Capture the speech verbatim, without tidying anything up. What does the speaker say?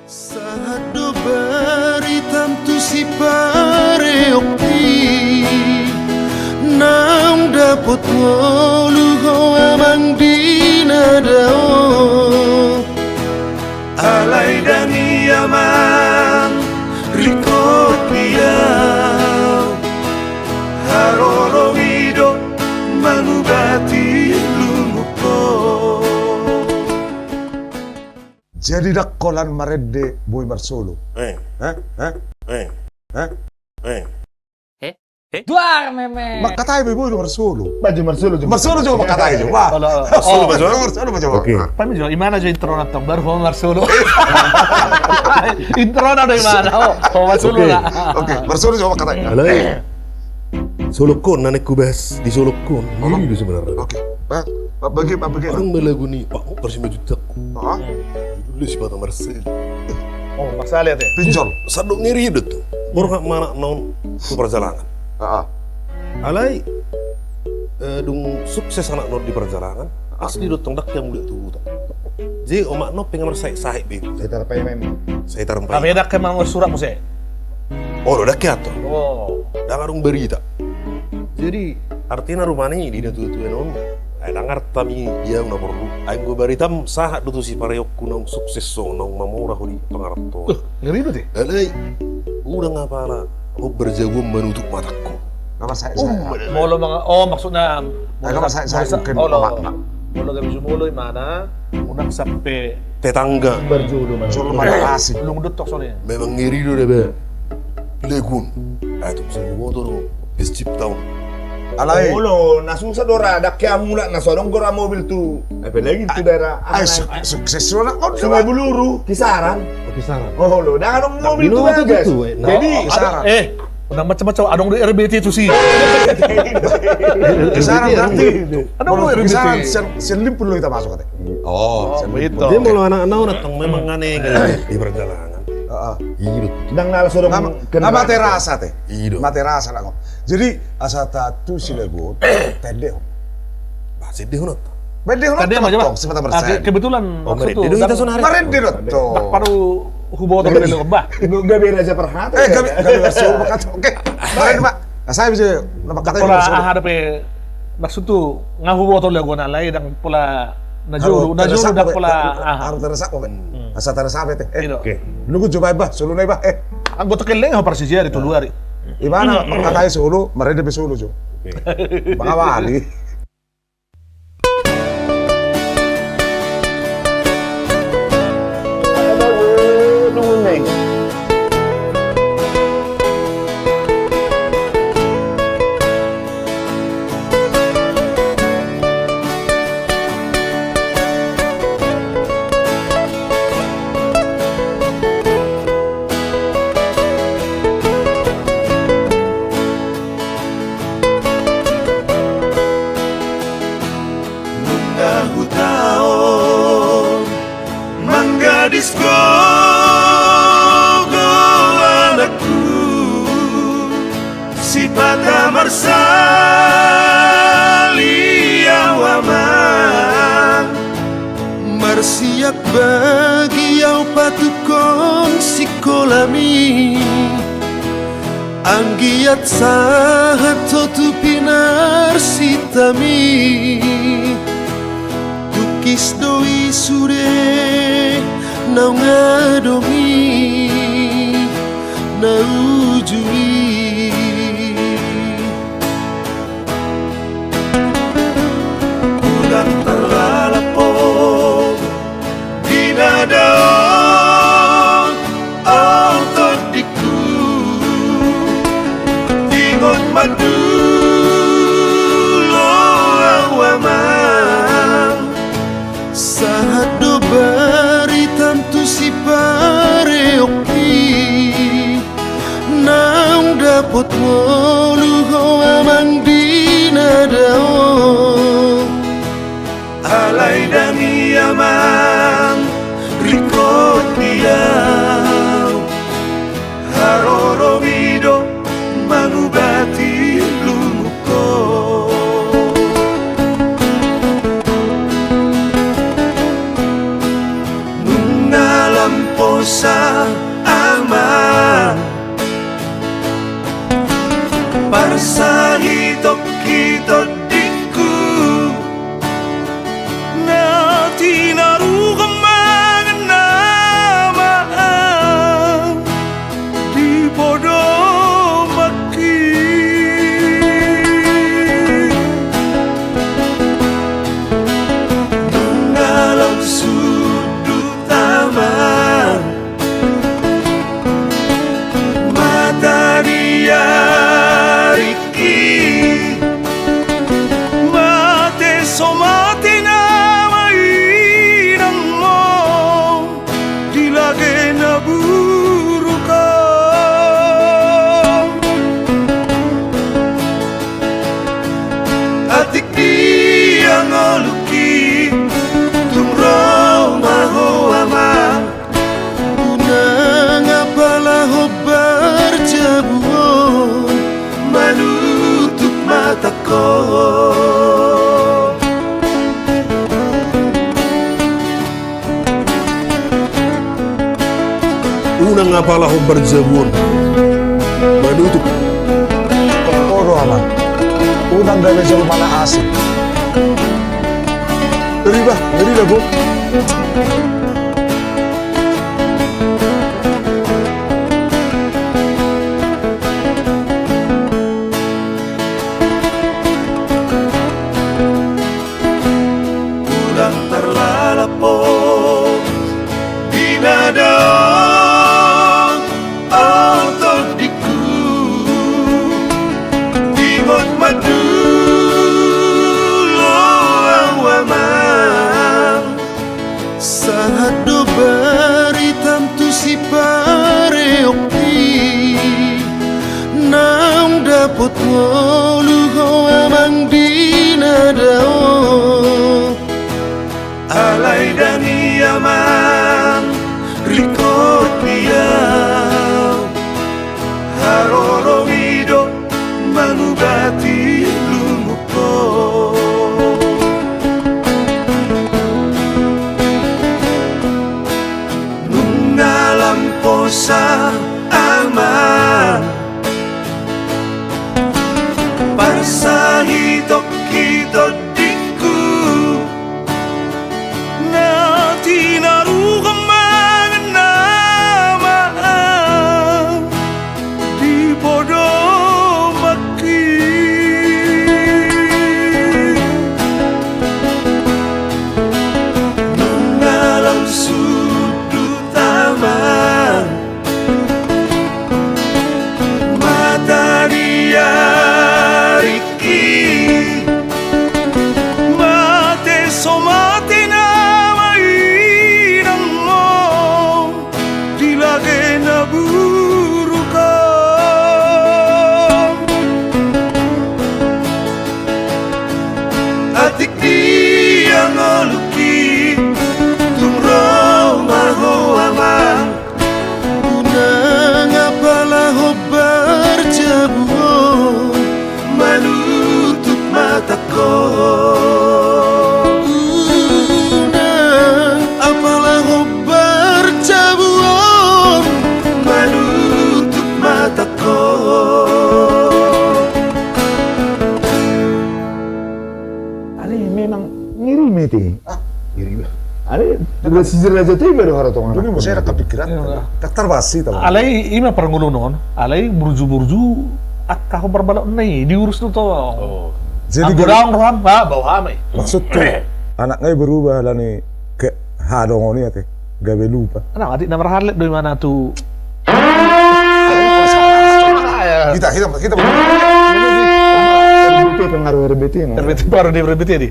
Sahat do baritam tu sipareongki, naung dapot ngolu ho amang di na dao. Alai dang i amang, ringkot di au, haroro i do mangubati lungguhon. Jadi dang holan marende boi marsolo. Eh. Eh? Eh? Eh? Eh? Eh? Eh? Duar meme. Mangkatai boi, boi do marsolo. Boi do marsolo jo. Marsolo jo mangkatai jo. Wah. Olo, olo. Marsolo, oh, marsolo, marsolo, marsolo. Oke. Pami jo, imana jo introna tong, baru ho marsolo. Introna do imana, oh, ho marsolo. Oke. Lah. Oke, marsolo jo mangkatai. Alai. Solongkon, na naeng hubahas di solongkon. Olo. Ini do sebenarnya. Oke. Ba-, ba-, bagi, ba-, bagi. Adong ma lagu ni, Pak, Pak, Pak, Pak, Pak. Heeh. Judulna Sipata Marsali. Oh, marsali ate. Pinjol. Sandok ngeri do tu. Borhat ma anakna on tu parjalangan. Heeh. Alai, eh, dung sukses anakna on di parjalangan, asli do tong dang hea mulak tu huta. Jadi omakna on pe nga marsahit-sahit be. Sai tarpaimai. Sai tarpaimai. Tapi dang hea mangurus surat muse. Olo, dang hea tong. Oh. Dang adong barita. Jadi, artina rupani di na tua-tua on, eh, dang arta mi dia na porlu. Ai anggo baritam sahat do tu sipareongku naung sukses ho, naung mamora ho di pangarantoan. Uh, ngeri do te. Alai, unang apala hombar jabu on manutup matangku. Nga marsahit-sahit. Molo manga-, oh, maksudna, eh, nga marsahit-sahit mungkin omakna. Molo gabe jumolo imana, unang sampe tetangga. Berjodoh mana? Jolo mana kasih. Lung do tong songon i. Memang ngeri do da ba. Lagu on. Aduh, sungguh motor, bis cipta on. Alai. Olo, na susah do ra, dang hea mulak, na so adong gora mobil tu. Apalagi tu daerah. Ai, sukses do na. Sungai Beluru, Kisaran. Oh, Kisaran. Olo, dang adong mobil tu bagas. Jadi, Kisaran. Eh, unang macam-macam, adong do R B T tusi. Kisaran berarti. Adong do R B T. Kisaran sian, sian Limpul do hita masuk ate. Oh, sian Limpul. Jadi molo anakna on tong memang aneh kan di perjalanan. Heeh. Iya. Dang na langsung. Mate rasa te. Iya. Mate rasa lah. Jadi asa tatusi lagu on, tendehon. Bah, tendehon on. Tendehon on, Sipata Marsali. Kebetulan marende do hita sonari. Marende do tong. Dang palu huboto lagu on bah. Gabe raja parhata. Eh, gabe, gabe raja parhata. Oke. Marende, Pak. Asa bisa nama kata pola aha dope, maksud tu nga huboto lagu on alai dang pola na jolo, na jolo dang pola aha. Harus teresap apa? Asa teresap ate. Eh, oke. Nunggu jo bah, solona bah. Eh. Anggo tekel leng ho parsijia di tolu ari. Imana mangkatai solo, marende pe solo jo. Oke. Mangawali. Nunga hutaon manggadis gogo anakku, Sipata Marsali au amang. Marsiap bagi au patukkon sikolami, anggiat sahat ho tu pinarsitami. Tungkis do i sude naung adong i na uju i. Unang tarlalap ho di na dao, o tondingku. Ingot mandula au amang. Sahat do baritam tu sipareongki, naung dapot ngolu ho amang di na dao. Alai dang i amang, ringkot di au. Haroro i do mangubati lungguhon. Nunga lam ho Hosa Ama, parsahitongki tondingku, na tinaruhon mangan nama di podomanki. Nunga lam sundut Ama mata ni aringki, mate so mate nama inangmu di lage na buruk on. Atik di angolungki tung ro ma ho Ama, unang apala hombar jabu on manutup matangkon. Unang apala hombar jabu on manutup. Olo Ama, unang gabe jolma na asing. Riba, riba, Bung. Unang tarlalap ho di na dao, o tondingku, ingot ma tulo au Ama. Sahat do baritam tu sipareongki, naung dapot ngolu ho amang di na dao. Alai ndang i amang ringkot di au, haroro i do mangubati lungguhon. Nunga lam hosa Ama, parsahitongki tondingku, na tinaruhon mangan nama di podomanki. Nunga lam sundut Ama mata ni aringki, mate so mate nama inangmu di lage na buruk on. Atik di angolungki tung ro ma ho Ama, unang apala hombar jabu on manutup matangkon. Unang apala hombar jabu on manutup matangkon. Alai memang ngeri mete. Ah, ngeri bah. Alai, udah sijir aja tuh ibadah orang tongan. Ini mau saya rekam pikiran. Iya, Pak. Katar basi, tahu. Alai, ima parngoluon. Alai, burju-burju, angka ho parbalok na i, diurus do to. Oh. Jadi anggo daong roham, ba, bau hami. Maksudku, anak ngai berubah lah ni ke hadong oni ate. Gabe lupa. Nah, adik na marhallet do imana tu. Kita, kita, kita. R B T, pengaruh R B T, no? R B T, baru di R B T di.